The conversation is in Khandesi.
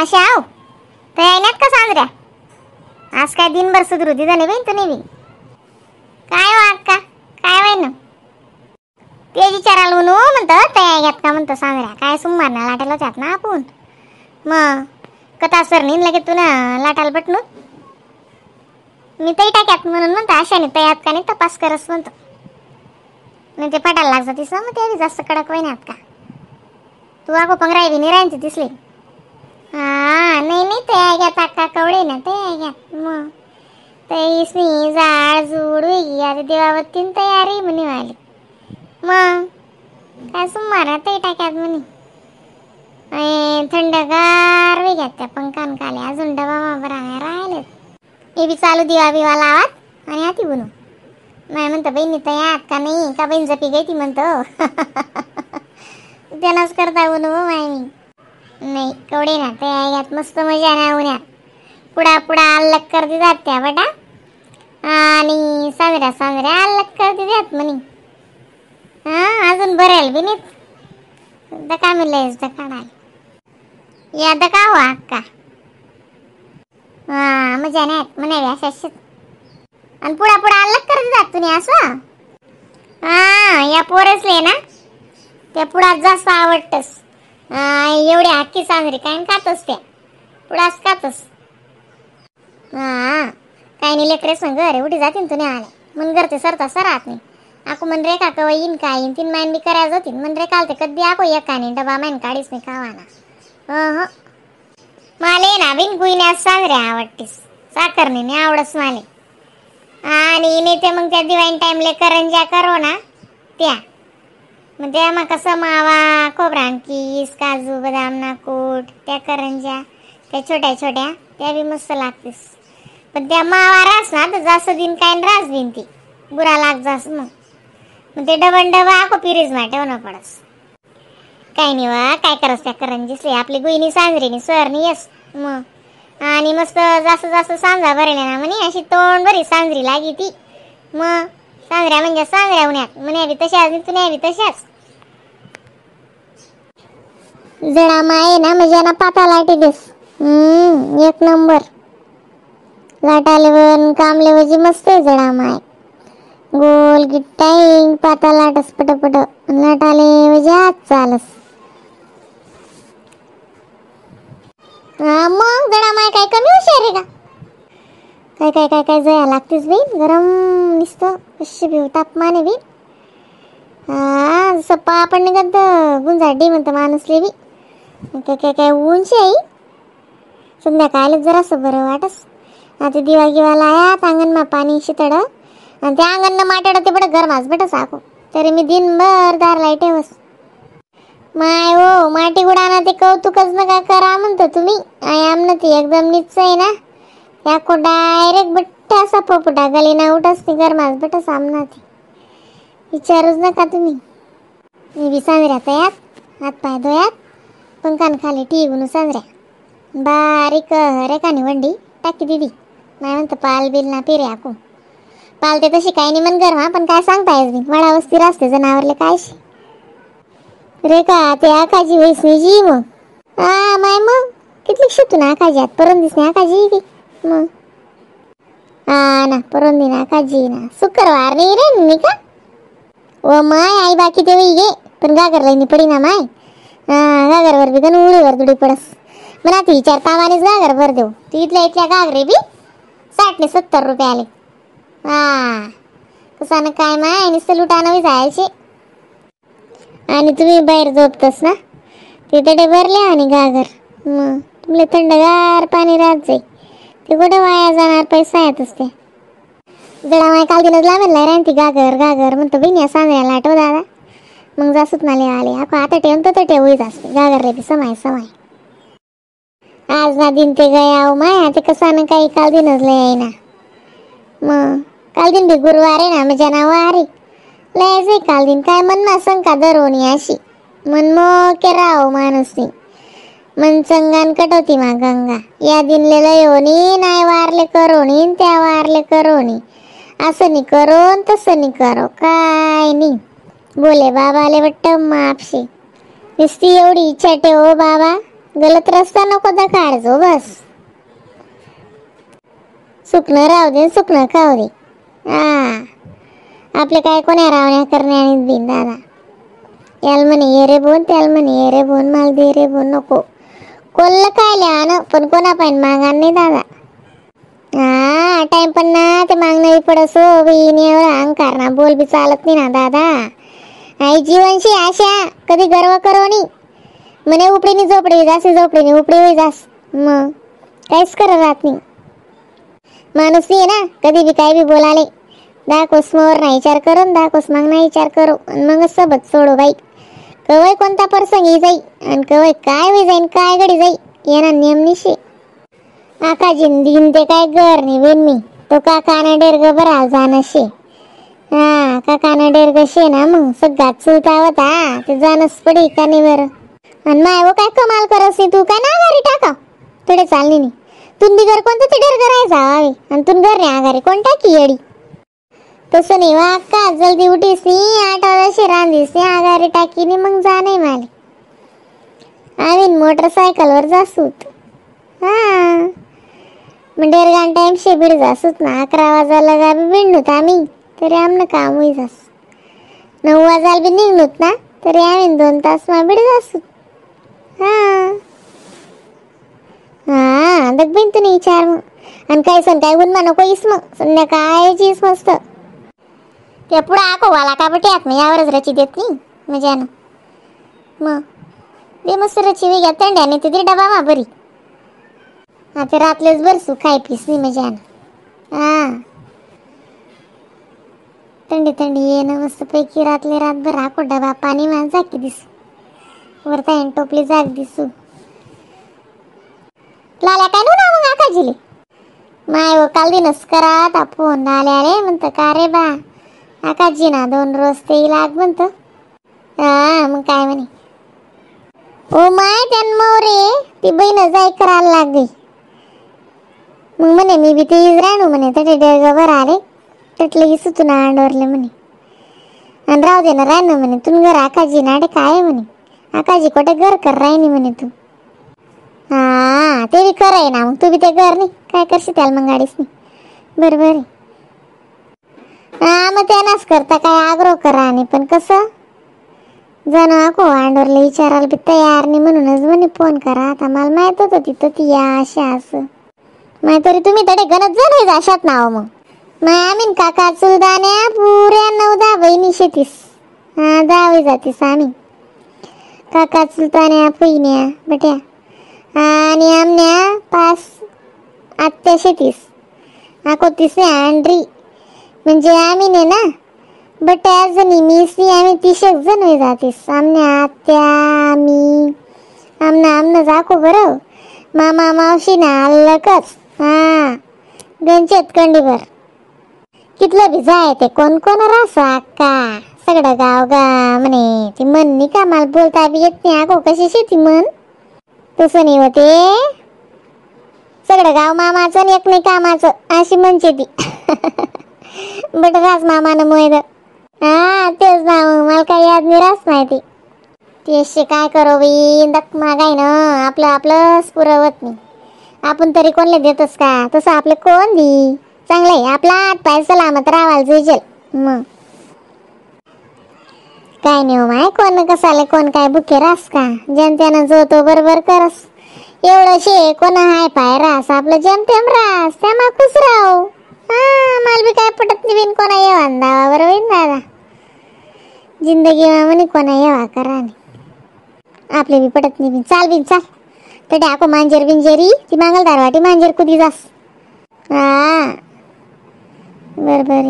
अशा आव तयार नाहीत का सांजऱ्या? आज काय दिनभर सुधरू दिदा नाही बाई तू नाही. काय हो अक्का काय वाय ना ते विचारायला म्हणू म्हणतं तयार घ्यात का म्हणतं सांजऱ्या. काय सुमार ना लाटायला जात ना आपण. मग कथा सर नेन लगे तू ना लाटायला बटनू मी तई टाक्यात म्हणून म्हणतो अशाने तयात का नाही तपास करस म्हणतो. नाही ते फाटायला लागतं तिसं मग ते जास्त कडक वय का तू आगो पंगराय बी नाही दिसली. हा नाही नाही तया घ्यात अक्का कवडे ना तया घ्यात. मग तैसनी जाड जूड वेगळी आता देवावतीन तयारी म्हणे आली. मग काय सुमार तई टाक्यात म्हणे थंडगार वेग्यात त्या पंखान काले अजून डबा बरा राहिले. हे बी चालू दिवा बिवा लावात आणि आती बनू नाही म्हणतं बहिणी तयात का नाही का बहीण जपी गई ती म्हणतो. त्यांनाच करता बनू माय मी नाही कवडे ना तया घ्यात मस्त मजा ना उन्यात पुडा पुडा अल्लग कर देतात त्या बटा आणि सांजऱ्या सांजऱ्या अल्लग कर देतात म्हणे. हा अजून भरेल बी नाही दका मिळेल दकाडाल या दका हो अक्का. हा मजा नाही म्हणावी अशा आणि पुडा पुडा अल्लग कर देतात तुम्ही असं. हा या पोरसले ना त्या पुडा जास्त आवडतस. एवढी अख्खी सांजरी काय खातस त्या पुडाच खातस. हा काय नाही लेकरे संग अरे उठी जातीन तुने आले मन करते सरता सरात नाही आको मन रे का कवा येईन काय येईन तीन माईन बी करायला जातीन मन रे काल ते कधी आको एका नाही डबा माईन काढीच नाही खावाना. हो माले ना बिन गुईण्या सांजऱ्या आवडतीस साखर नाही आवडस माले. आणि नाही ते मग त्या दिवाळी टाइमले करंज्या करो ना त्या मग त्या मग कसं मावा खोबरा किस काजू बदाम नाकूट त्या करंज्या त्या छोट्या छोट्या त्या बी मस्त लागतीस. पण त्या मावा रास ना तर जास्त दिन काय रास बिन ती बुरा लाग जास मग मग ते डबन डबा आको पिरीज मा ठेवणं पडस. काय नाही वा काय करस त्या करंजीसले आपली गुईनी सांजरीनी सरनी येस मग आणि मस्त जास्त जास्त सांजा भरले ना म्हणे अशी तोंड बरी सांजरी लागी ती. मग सांजऱ्या म्हणजे सांजऱ्या उन्ह्यात म्हणे बी तशाच तुन्या बी तशाच. जडा माये ना म्हणजे ना पाता लाटी देस एक नंबर लाटाले वन कामले वजी मस्त आहे जडा माय गोल गिट्टाई पाता लाटस पटपट लाटाले वजी आज चालस. हा मग जडा माय काय कमी हुशार आहे का? काय काय काय काय जया लागतेच बाई गरम नुसतं कशी बी तापमान आहे बी. हा जसं पापड निघत गुंजाडी म्हणतं माणूसले बी काय काय काय ऊनशी आई संध्याकाळला जरासं बरं वाटस. आता दिवा गिवा लायात अंगणमा पाणी शितड आणि त्या अंगण माटाड ते बडं गरमाच बेटा साकू तरी मी दिनभर दार लाईट ठेवस. माय हो माटी गुडाना ते कौतुकच नका करा म्हणतो तुम्ही I आमना ते एकदम निश्चय आहे ना त्या को डायरेक्ट बट्टा असा पोपटा गली ना उठस ती गरमाच बेटा सामना ती विचारूच नका तुम्ही. मी बी सांजऱ्या तयात हात पाय धुयात पंखान खाली टी गुणू सांजऱ्या बारीक रेखानी वंडी टाकी दिदी नाही म्हणतं पाल बिल ना पिरे आकू पालते तशी काही नाही मन गरमा पण काय सांगता येत नाही वडा वस्ती असते जनावरले काय रेखा ते आकाजी वैस नाही जी मग. हा माय मग कितली शिकतो ना आकाजी आत परत दिसणे आकाजी की मग. हा ना परत दिन आकाजी ना शुक्रवार नाही रे नाही का व my I बाकी ते वही गे पण गागर लई पडी ना माय. हा गागरवर बी गण उडीवर दुडी पडस मला ती विचार तामानेच गागर भर देऊ ती इथल्या इथल्या गागरे बी 60 ने 70 रुपये आले. हा कसा ना काय माय नुसतं लुटानवी जायचे आणि तुम्ही बाहेर झोपतस ना तिथे भरले आणि गागर मग तुमले थंडगार पाणी राहत जाई ते कुठे वाया जाणार पैसा येतच ते. जडा माय काल दिनच लावेल नाही ती गागर गागर म्हणतो बहिणी या सांजऱ्याला आठव दादा मग जासूत नाले आले आको आता ठेवून तर ठेवूच असते गागरले बी समाय समाय. आज ना दिन ते गया माय ते कसं ना काही काल दिनच लय ना मग काल दिन बी गुरुवार आहे ना म्हणजे ना वारी लयच काल दिन काय मनमा शंका दरोनी अशी मन मोके राहो माणूसनी मन चंगान कटवती मा गंगा या दिनले लयोनी नाही वारले करोनी त्या वारले करोनी असं नी करो तसं नी करो काय नी बोले बाबाले वाटतं मापशी नुसती एवढी इच्छा ठेव बाबा गलत रस्ता नको दाखाडजो बस. सुकणं राहू दे सुकणं खाऊ दे. हा आपले काय कोण्या रावण्या करण्या आणि बिन दादा. याल म्हणे ये रे बोन त्याल म्हणे ये रे बोन माल दे रे बोन नको. कोल्ल काय लिहा पण कोणा पाहिजे मागा नाही दादा. हा टाइम पण ना ते मागणं बी पडसो बी एवढा अंकार ना बोल बी चालत नाही ना दादा. आई जीवनशी आशा कधी गर्व करो नाही. म्हणे उपडीनी झोपडी जास झोपडीनी उपडी होई जास मग काहीच करत राहत नाही माणूस नाही ना. कधी बी काय बी बोलाले 10 कोसमावर नाही विचार करो 10 कोस माग नाही विचार करो आणि मग सबत सोडो बाई. कवय कोणता प्रसंग येई जाई आणि कवय काय होई जाईन काय घडी जाई यांना नियम निशे. आका जिंदीन ते काय घर नाही बिन मी तो काकाना डेरग बरा जाणशे. हा काकाना डेरग शे ना मग सगळा चुलता होता ते जाणच पडी का नाही बरं. आणि माय वो काय कमाल करस नाही तू काय ना घरी टाका थोडे चालणी नाही. तुन बी घर कोणतं ते डेरग राहायचा हवे आणि तुन घर नाही आघारी कोण टाकी येडी. तसं नाही वा अक्का जल्दी उठीस नाही 8 वाजता रांधीस नाही आघारी टाकी नाही मग जा नाही माले. आम्ही मोटरसायकलवर जासूत. हा मग डेरगान टाइम शे बीड जासूत ना 11 वाजायला गा बी बिंडूत आम्ही तरी आमनं काम होई जास. 9 वाजायला बी निघणूत ना तरी आम्ही 2 तास मा बीड जासूत. हा हा बघ बहीण तू विचार मग. आणि काय सण काय गुन्मा नको इस मग संध्याकाळचीच मस्त ते पुढं आको वाला का बट्यात मग यावरच रची देत नाही मजानं मग दे मस्त रची वेगळ्या थंड्याने ते डबा मा बरी. आता रातलेच बरसू खाय पीस नाही मजानं. हा थंडी थंडी ये ना मस्त पैकी रातले रातभर आको डबा पाणी मा जाकी दिसू वरता टोपली जाग दिसू. लाल्या काय ना मग आकाजीले माय व काल दिनस करा फोन आले रे म्हणतं का रे बा आकाजी ना 2 रोज ते लाग म्हणतं. हा मग काय म्हणे ओ my त्यान रे ती बहीण जाय करायला लागली मग म्हणे मी बी ते राहणू म्हणे तटे डेरगवर आले तटले की सुचून अंडवरले म्हणे. आणि राहू दे ना राहणं म्हणे तुन घर आकाजी नाडे काय म्हणे आकाजी कोठे घर कर राहिनी म्हणे तू. हा ते बी खरं आहे ना मग तू बी ते घर नाही काय करशील त्याला मग गाडीच नाही बरोबर आहे. हा मग त्यांनाच करता काय आग्रह करा आणि पण कसं जण आको अंडवरले विचारायला बी तयार नाही म्हणूनच म्हणे फोन करा. आता मला माहित होतं तिथं ती या अशा असं माहित तरी तुम्ही तडे गणत जण होईल अशात नाव मग. मग आम्ही काका चुलदाण्या पुऱ्या 9-10 बहिणी शेतीस. हा 10 जातीस आम्ही काका चुलतान्या पुईन्या बट्या आणि आमन्या 5 आत्या शेतीस आकोतीस अंड्री म्हणजे आम्ही ने ना बट्या जणी मीसनी आम्ही 30 जण होई जातीस. आमन्या आत्या आम्ही आमना आमनं जाको बरं मामा मावशी ना आलकच. हा गंचेत कंडीभर कितलं बी जाय ते कोण कोण रास अक्का सगळं गाव गा म्हणे ती मन नाही का मला बोलता बी येत नाही आगो कशी शेती मन तसं नाही होते सगळं गाव मामाचं आणि एक नाही कामाचं अशी म्हणते ती. बट रास मामानं मोयद. हा तेच ना मग मला काही याद नाही रास माहिती तेच काय करो बाई दक मागाय ना आपलं आपलंच पुरवत नाही. आपण तरी कोणले देतोस का तसं आपलं कोण दी चांगलं आहे आपला हात पाय सलामत राहायला जुजेल मग काय नाही हो माय कोण कसाले कोण काय भुके रास का जनतेनं जो तो बरोबर करस एवढं शे कोण हाय पाय रास आपलं जमतेम रास त्यामा खुश राहू. हा मला बी काय पटत नाही बिन कोणा येवा दावा बरोबर होईन दादा जिंदगी म्हणे कोणा येवा करा नाही आपले बी पटत नाही बिन चाल बिन चाल तर टाको मांजर बिंजरी ती मांगल दारवाटी मांजर कुदी जास. हा बरोबर.